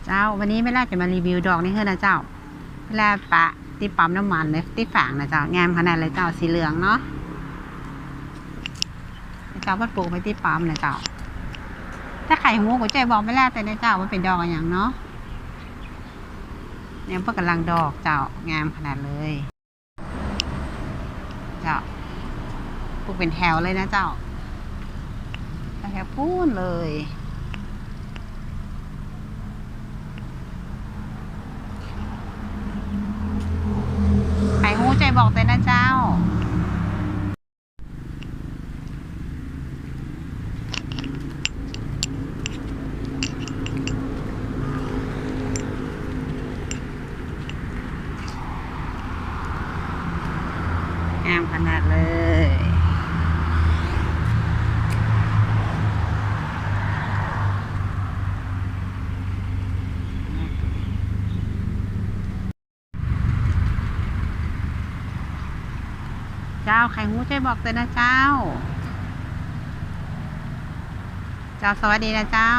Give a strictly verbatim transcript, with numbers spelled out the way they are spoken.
เจ้า วันนี้แม่แร่จะมารีวิวดอกนี้หื้อนะเจ้า แม่แร่ปะตี้ปั๊มน้ำมันเลย ตี้ฝางนะเจ้า งามขนาดเลยเจ้า สีเหลืองเนาะ เจ้า เปิ้นปลูกไว้ตี้ปั๊มนะเจ้า ถ้าใผฮู้ก็จ้วยบอกแม่แร่เต๊อะนะเจ้า ว่าเป๋นดอกอะหยังเนาะ เนี่ยเปิ้นก่ำลังดอกเจ้า งามขนาดเลย เจ้า ปลูกเป๋นแถวเลยนะเจ้า แถวปู๊นเลย ใผฮู้จ้วยบอกเต๊อะนะเจ้า งามขนาดเลย เจ้า ใผฮู้จ้วยบอกเต๊อะนะเจ้า เจ้า สวัสดีนะเจ้า